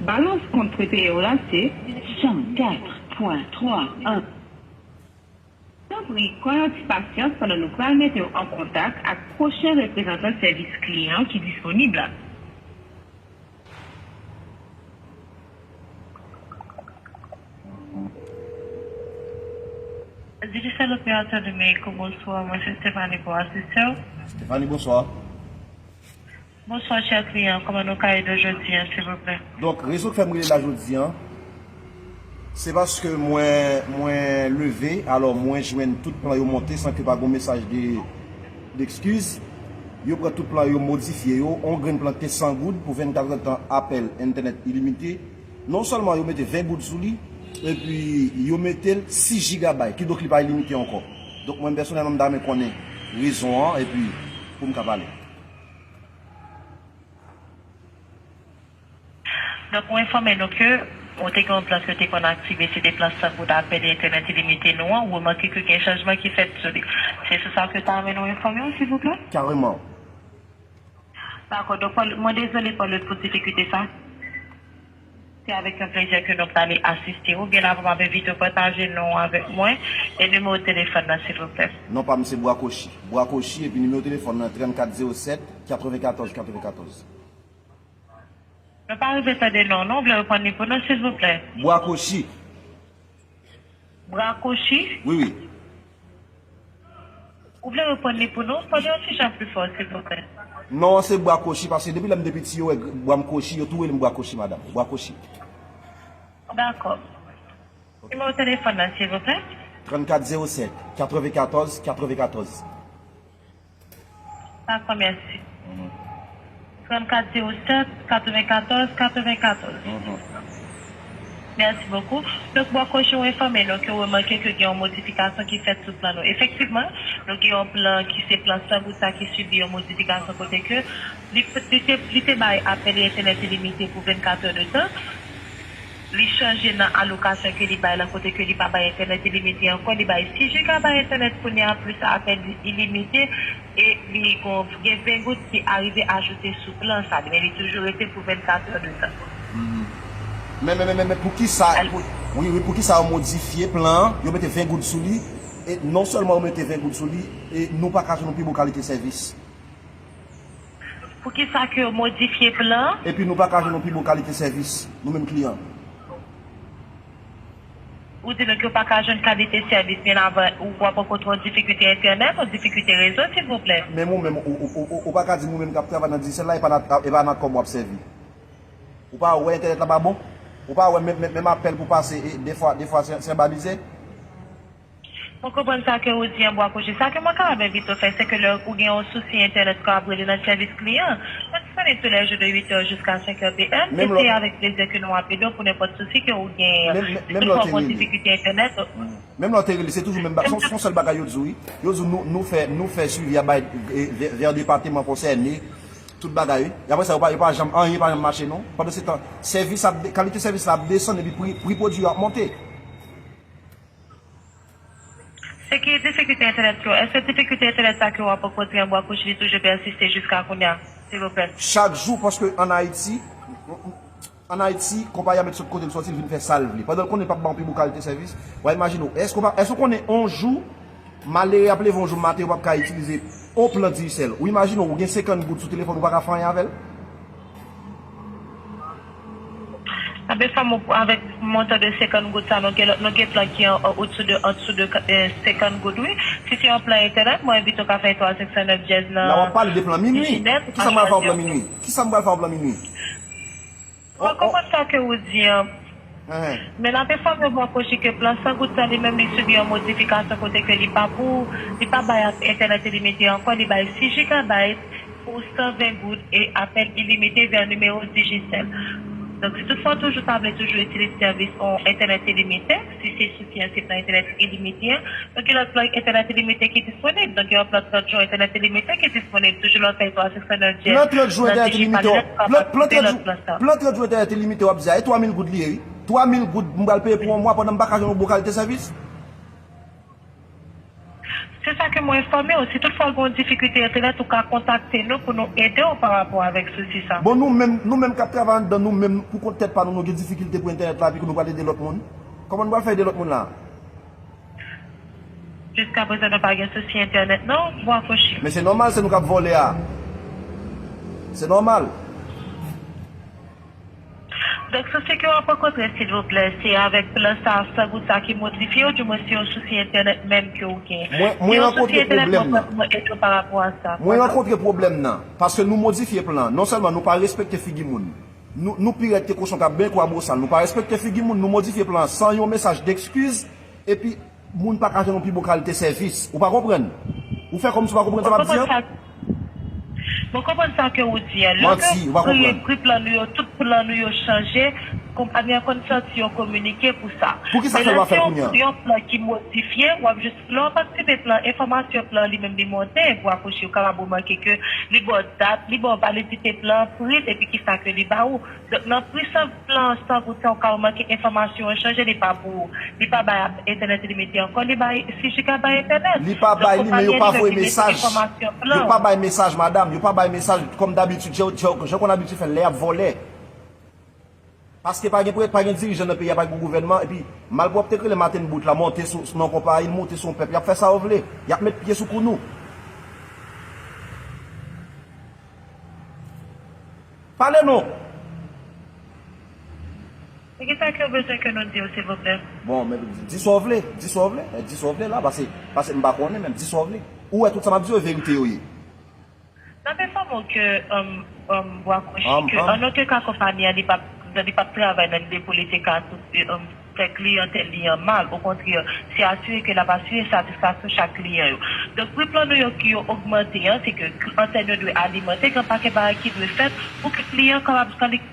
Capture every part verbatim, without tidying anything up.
Balans kont prepeye w la se san kat pwen twa an. Tanpri, pran yon ti pasyans pandan nou pral mete w an kontak ak pwochen reprezantan sèvis kliyan ki disponib la. Digicel opérateur numérique, bonsoir, mwen se Stephanie pou asiste w. Stephanie, bonsoir. Bonsoir, chè kliyan, kòman nou ka ede w jodi a, silvouplè? Donk, rezon k fè m rele la jodi a, se paske mwen, mwen leve, alò mwen jwenn tout plan yo monte san ke pa gen mesaj de, d'excuse. Yo pran tout plan yo, modifye yo, on grenn plan ki te san goud pou vennkat èdtan apèl entènèt ilimite. Non sèlman yo mete ven goud sou li, epi yo mete l sis jigabay, kidonk li pa ilimite ankò. Donk mwen pèsonèlman m ta renmen konnen rezon an, epi pou m ka pale. Donk, ou enfòme nou ke ou te gen yon plan ke te konn aktive, se te plan san goud apèl e entènèt ilimite nou an, ou remake ke gen chanjman ki fèt sou li. Se sou sa ke w ta renmen nou enfòme w, silvouplè? Kareman. Dakò, donk, Paul, mwen dezole, Paul, pou difikilte sa. Se avèk yon plezi ke nou prale asiste w. Byen avan, m ap envite w pataje non w avèk mwen e nimewo telefòn nan, silvouplè. Non pa m se Bwakochi. Bwakochi, epi nimewo telefòn nan, trannkat zewo sèt, katrevenkatòz, katrevenkatòz. Nou pa rive tande non, non, ou vle reprann li pou nou, silvouplè? Bwakochi. Bwakochi? Wi, wi. Ou vle reprann li pou nou? Pale yon ti jan pli fò, silvouplè. Non an se Bwakochi, paske depi lè m te piti, yo wè bwa m kochi, yo tou rele m Bwakochi, madanm. Bwakochi. Dakò. Nimewo telefòn nan, silvouplè? Trannkat zewo sèt, katrevenkatòz, katrevenkatòz. Dakò, mèsi. Trannkat zewo sèt, katrevenkatòz, katrevenkatòz. Mèsi bokou. Donk, Bwakochi, ou enfòme nou ke ou remake ke gen yon modifikasyon ki fèt sou plan nou. Efektivman, nou gen yon plan ki se plan san goud sa ki sibi yon modifikasyon kote ke li, li te, li te bay apèl e entènèt ilimite pou vennkat è de tan. Li chanje nan alokasyon ke li bay la, kote ke li pa bay entènèt ilimite ankò, li bay sis jigabay entènèt kounye a, plis apèl ilimite, e li gon, gen ven goud ki arive ajoute sou plan sa, men li toujou rete pou vennkat è de tan. Mhm. Men, men, men, men, men pou ki sa, pou, wi, wi, pou ki sa yo modifye plan an, yo mete ven goud sou li, e non sèlman yo mete ven goud sou li, e nou pa ka jwenn yon pi bon kalite sèvis. Poukisa ke yo modifye plan an? Epi nou pa ka jwenn yon pi bon kalite sèvis, nou menm kliyan. Ou di nou ke w pa ka jwenn kalite sèvis, byen avan ou w ap rankontre yon difikilte entènèt, yon difikilte rezo, silvouplè? Menm ou menm, ou, ou, ou, ou, ou pa ka di m ou menm k ap travay nan Digicel la, e pa Nat-, e pa Natcom w ap sèvi. Ou pa wè entènèt la pa bon? Ou pa wè menm, menm, menm apèl pou pase, e, defwa, defwa se, se anbalize? Mwen konprann sa ke ou di an, Bwakochi. Sa ke mwen kapab envite w fè, se ke lè ou gen yon sousi entènèt ke w ap rele nan sèvis kliyan, nou disponib tou lè jou de uit è jiska senk è P M, e se avèk plezi ke nou ap ede w pou nenpòt sousi ke ou genyen. Menm, menm, menm lè w te rele. Toutfwa ou gen yon difikilte entènèt. Menm lè w te rele, se toujou menm ba-, se yon, se yon sèl bagay yo di w, wi. Yo di w nou, nou fè, nou fè swivi a bay, e, vè, vè depateman konsène, tout bagay, wi. E apre sa, yo pa, yo pa janm, anyen pa janm mache, non. Pandan se tan, sèvis ap de-, kalite sèvis la ap desann, epi pri, pri pwodui yo ap monte. Se ki difikilte entènèt yo? Èske difikilte entènèt sa ke w ap rankontre an Bwakochi li toujou pèsiste jiska kounye a, silvouplè? Chak jou, paske ann Ayiti, ann Ayiti, konpayi a met sot kote l sòti, l vin fè sa l vle. Pandan l konnen l p ap ba w pi bon kalite sèvis, w a imajine w. Èske w pa, èske w konnen on jou, malere ap leve on jou maten, yo p ap ka itilize on plan Digicel? Ou imajine w, ou gen senkant goud sou telefòn, ou pa ka fè anyen avè l? Anben, fanm, avèk montan de senkant goud sa, nou gen, nou gen plan ki an, an, odsou de, an dsou de, eh, senkant goud, wi. Si se yon plan entènèt, mwen envite w ka fè etwal senk san nèf dyèz nan. La, w ap pale de plan minui. Kisa m pral fè yon plan minui? Kisa m pral fè yon plan minui? Mwen konprann sa ke ou di an. Men n ap enfòme w, Bwakochi, ke plan san goud sa li menm li sibi yon modifikasyon kote ke li pa pou, li pa bay entènèt ilimite ankò, li bay sis jigabay pou san ven goud e apèl ilimite vè nimewo Digicel. Donk, si toutfwa w toujou ta vle toujou itilize sèvis yon entènèt ilimite, si se sousi an se plan entènèt ilimite an, donk gen lòt plan entènèt ilimite ki disponib. Donk gen yon plan trant jou entènèt ilimite ki disponib. Toujou lòt fè etwal senk san nèf dyèz. Plan trant jou entènèt ilimite w ap, plan, plan trant jou, plan trant jou entènèt ilimite w ap di a, e twa mil goud li ye, wi. Twa mil goud m pral peye pou yon mwa pandan m pa ka jwenn yon bon kalite sèvis. Se sa ke mwen enfòme w. Si toutfwa w gen yon difikilte entènèt, ou ka kontakte nou pou nou ede w pa rapò avèk sousi sa. Bon, nou menm, nou menm k ap travay anndan, nou menm, pou kont tèt pa nou, nou gen difikilte pou entènèt la, epi ke nou pral ede lòt moun? Kòman nou pral fè ede lòt moun la? Jiskaprezan, nou pa gen sousi entènèt, non, Bwa Kochi. Men se nòmal, se nou k ap vòlè a. Se nòmal. Donk, sousi ke w ap rankontre, silvouplè, se avèk plan sa, san goud sa ki modifye, oudimwen se yon sousi entènèt menm ke w gen? Mwen, mwen rankontre pwoblèm nan. Mwen ede w pa rapò a sa. Mwen rankontre pwoblèm nan, paske nou modifye plan an. Non sèlman nou pa respekte figi moun, nou, nou pi rèd ke kochon k ap benyen kwabosal, nou pa respekte figi moun, nou modifye plan an san yon mesaj dekskiz, epi moun pa ka jwenn yon pi bon kalite sèvis. Ou pa konprann? Ou fè kòmsi ou pa konprann sa m ap di an? Mwen konprann sa ke ou di an. Lè ke pri, pri plan nou yo, tout plan nou yo chanje, konpayi an konn santi yo kominike pou sa. Poukisa sa l pa fè kounye a? Men lè se yon, yon plan ki modifye, w ap jis, lè w ap aktive plan, enfòmasyon plan li menm li monte, pou akouche, ou kapab remake ke li ba w dat, li ba w validite plan, pri l, epi kisa ke li ba ou. Donk, nan pri san, plan san goud sa, ou ka remake enfòmasyon an chanje, li pa pou, li pa bay entènèt ilimite ankò, li bay sis jigabay entènèt. Li pa bay li, men yo pa voye mesaj. Yo pa bay mesaj, madanm, yo pa bay mesaj. Kòm dabitid, jan, jan, jan konn abitye fè l lè y ap vòlè. Paske pa gen pre-, pa gen dirijan nan peyi a, pa gen gouvènman, epi malpwòpte k rele Maten Bout la monte sou, sou non konpayi, l monte sou yon pèp, y ap fè sa yo vle, y ap met pye sou kou nou. Pale non! E kisa ke w bezwen ke nou di w, silvouplè? Bon, men di sa w vle, di sa w vle, eh, di sa w vle la, pase, pase m pa konnen, men di sa w vle. Ou wè tout sa m ap di yo, e verite yo ye. N ap enfòme w ke, um, um, Bwa Kochi, ke an okenn ka konpayi an, li p ap, li p ap travay nan lide pou li te ka, um, fè kliyantèl li an mal. Okontrè, se asire ke l ap asire satisfaksyon chak kliyan yo. Donk, pri plan nou yo ki yo ogmante an, se ke antèn yo dwe alimante, gen pakèt bagay ki dwe fèt pou ke kliyan kapab, kan li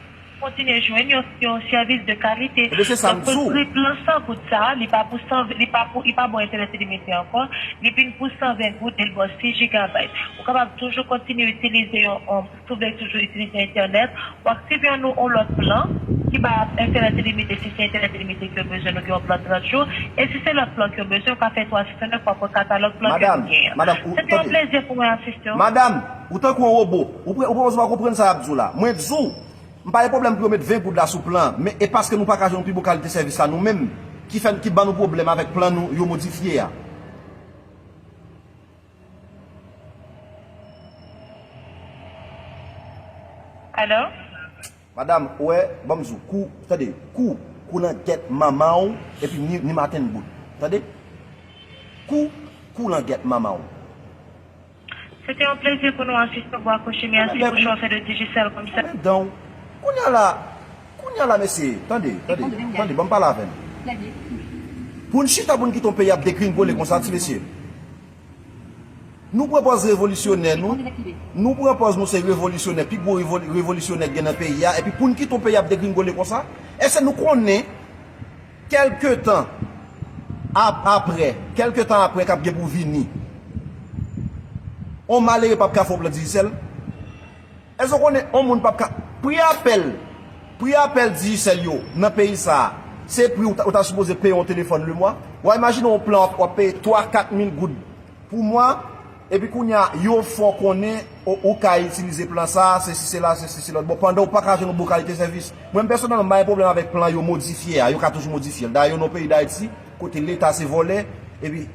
kontinye jwenn yon, yon sèvis de kalite. Ebyen, se sa m di w. Donk, pri plan san goud sa a, li pa pou san, li pa pou, li pa bon entènèt ilimite ankò, li vin pou san ven goud, e l ba w sis jigabay. Ou kapab toujou kontinye itilize yon, yon, si w vle toujou itilize entènèt, ou aktive yon, yon lòt plan ki ba entènèt ilimite, si se entènèt ilimite ke w bezwen, nou gen yon plan trant jou, e si se lòt plan ke w bezwen, ou ka fè twa sisannèf, w ap wè katalòg plan ke nou genyen. Madanm, madanm, ou, tande. Se te yon plezi pou mwen asiste w. Madanm, ou tankou yon wobo. Ou pre-, ou prèske pa konprann sa y ap di w la. Mwen di w, m pa gen pwoblèm pou yo met ven goud la sou plan an, men e paske nou pa ka jwenn yon pi bon kalite sèvis la nou menm, ki fè, ki ban nou pwoblèm avèk plan nou yo modifye a. Alo? Madanm, ou wè, ban m di w, kou, tande, kou, kou nan gèt manman w, epi ni, ni Maten Bout. Tande? Kou, kou nan gèt manman w. Se te yon plezi pou nou asiste w, Bwa Kochi. Mèsi pou chwa w fè de Digicel kòmsa. Anmèdan w. Kounye a la, kounye a la, mesye, tande, tande, tande, ban m pale avè n. Pou n chita, pou n kite yon peyi ap degringole konsa, ti mesye. Nou pran pòz revolisyonè, nou. Nou pran pòz nou se revolisyonè, pi gwo revol-, revolisyonè k gen nan peyi a, epi pou n kite yon peyi ap degringole konsa. Èske nou konnen Kèlke tan ap-, apre, kèlke tan apre k ap gen pou vini, on malere p ap ka fè yon plan Digicel? Èske w konnen on moun p ap ka, pri apèl, pri apèl Digicel yo nan peyi sa a, se pri ou ta, ou ta sipoze peye yon telefòn lemwa? W a imajine yon plan w ap, w ap peye twa, kat mil goud pou mwa, epi kounye a, yo fè w konnen, o, ou ka itilize plan sa, sesi, sela, sesi, se lòt. Bon, pandan ou pa ka jwenn yon bon kalite sèvis. Mwen, pèsonèlman, m pa gen pwoblèm avèk plan yo modifye a, yo ka toujou modifye l. Dayè, nou nan peyi Dayiti, kote Leta se vòlè, epi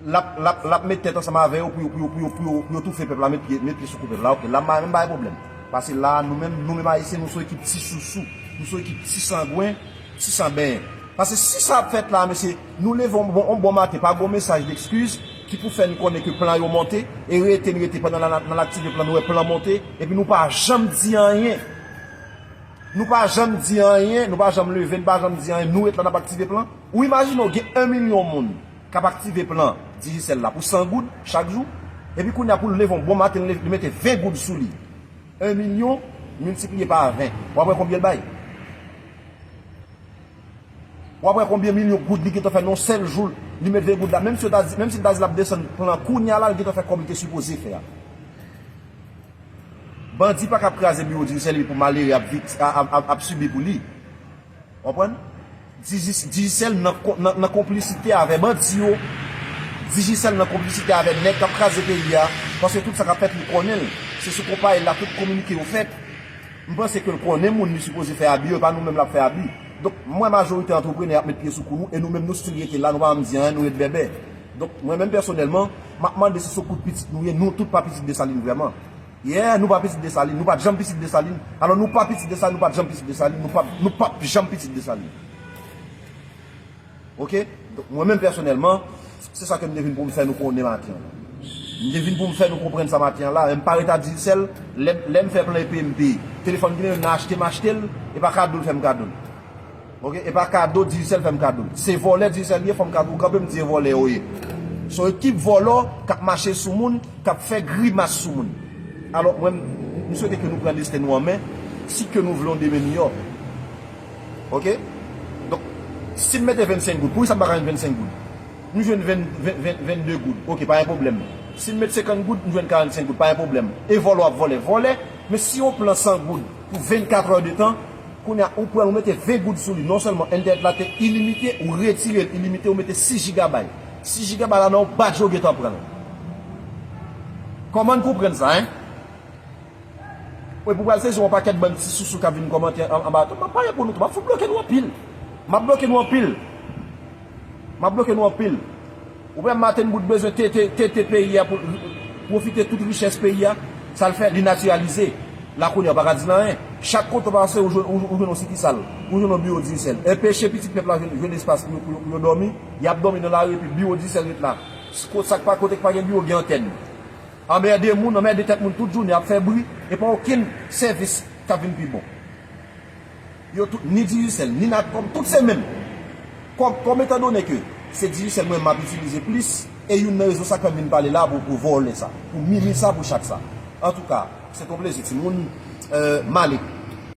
l ap, l ap, l ap met tèt ansanm avè yo pou yo, pou yo, pou yo, pou yo, pou yo toufe pèp la, met pye, met pye sou kou pèp la. Oke, la, m pa, m pa gen pwoblèm. Pase la, nou menm, nou menm Ayisyen, nou se yon ekip ti sousou, nou se yon ekip ti sangwen, ti san benyen. Paske si sa ap fèt la, mesye, nou leve on bon, on bon maten, pa gen on mesaj dekskiz ki pou fè n konnen ke plan yo monte, e rete n rete pandan n al, n al aktive plan, nou wè plan monte, epi nou pa janm di anyen. Nou pa janm di anyen, nou pa janm leve, n pa janm di anyen, nou ret la n ap aktive plan. Ou imajine w gen yon milyon moun k ap aktive plan Digicel la pou san goud chak jou, epi kounye a pou l leve on bon maten, li mete ven goud sou li. Yon milyon miltipliye pa ven. W ap wè konbyen l bay. W ap wè konbyen milyon goud li gentan fè nan yon sèl jou, li met ven goud la. Menm si yo ta di, menm si l ta di l ap desann plan kounye a la, li gentan fè kòb li te sipoze fè a. Bandi pa ka ap kraze biwo Digicel epi pou malere ap vikti-, a-, a-, ap, ap sibi pou li. W konprann? Digi-, Digicel nan kon-, nan, nan konplisite avè bandi yo, Digicel nan konplisite avè nèg k ap kraze peyi a, paske tout sa k ap fèt li konnen l. Se sou konpayi l la tout kominike yo fèt. M panse ke l konnen moun li sipoze fè abi yo, e pa nou menm l ap fè abi. Donk, m wè majorite antreprenè ap met pye sou kou nou, e nou menm nou still rete la, nou pa janm di anyen, nou ret bèbè. Donk, mwen menm pèsonèlman, m ap mande si se kout pitit nou ye, nou tout pa pitit Desalin vrèman. Yeah, nou pa pitit Desalin, nou pa t janm pitit Desalin. Alò, nou pa pitit Desalin, nou pa t janm pitit Desalin, nou pa, nou p ap janm pitit Desalin. Oke? Donk, mwen menm pèsonèlman, se sa ke m te vin pou m fè nou konnen maten an. M te vin pou m fè nou konprann sa maten an la, men m pa ret a Digicel, lè, lè m fè plan E P M P, telefòn ki nan men m nan achte m achte l, e pa kado l fè m kado l. Oke? E pa kado Digicel fè m kado l. Se vòlè Digicel ye, fò m ka tou kanpe m di e vòlè yo ye. Se yon ekip vòlò k ap mache sou moun, k ap fè grimas sou moun. Alò, mwen, m swete ke nou pran desten nou an men, si ke nou vle yon demen miyò. Oke? Donk, si m mete vennsenk goud, poukisa m pa ka jwenn vennsenk goud? M jwenn ven, ven, ven, vennde goud. Oke, pa gen pwoblèm. Si m met senkant goud, m jwenn karannsenk goud. Pa gen pwoblèm. E vòlè w ap vòlè, vòlè. Men si yon plan san goud pou vennkatrè de tan, kounye a, ou pran, ou mete ven goud sou li. Non sèlman entènèt la te ilimite, ou retire l ilimite, ou mete sis jigabay. Sis jigabay la nan yon badj yo gentan pran l. Kòman n konprann sa, en? Wi, pou pral sezi yon pakèt bann ti sousou k ap vin kòmante an, anba tou. M ap pale pou nou tou. M ap fout bloke nou anpil. M ap bloke nou anpil. M ap bloke nou anpil. Ou wè Martin Boud bezwen tete, tete peyi a pou l pwofite tout richès peyi a. Sa l fè, li natiralize. La kounye a, ou pa ka di l anyen. Chak kote w pase, ou jwenn, ou, ou jwenn yon sikisal. Ou jwenn yon biwo Digicel. Enpeche pitit pèp la jwenn, jwenn espas pou yo, pou yo, pou yo dòmi. Y ap dòmi nan lari epi biwo Digicel ret la. Sa k pa, kote k pa gen biwo, gen antèn. Anmède moun, anmède tèt moun tout jounen, ap fè bri, e pa okenn sèvis k ap vin pi bon. Yo tout, ni Digicel, ni Natcom, tout se menm. Kòm, kòm etandone ke se Digicel mwen m ap itilize plis, e youn nan rezon sa k fè m vin pale la pou, pou vòlè sa, pou mimi sa, pou chat sa. Antouka, se t on plezi, timoun. Euh, m ale.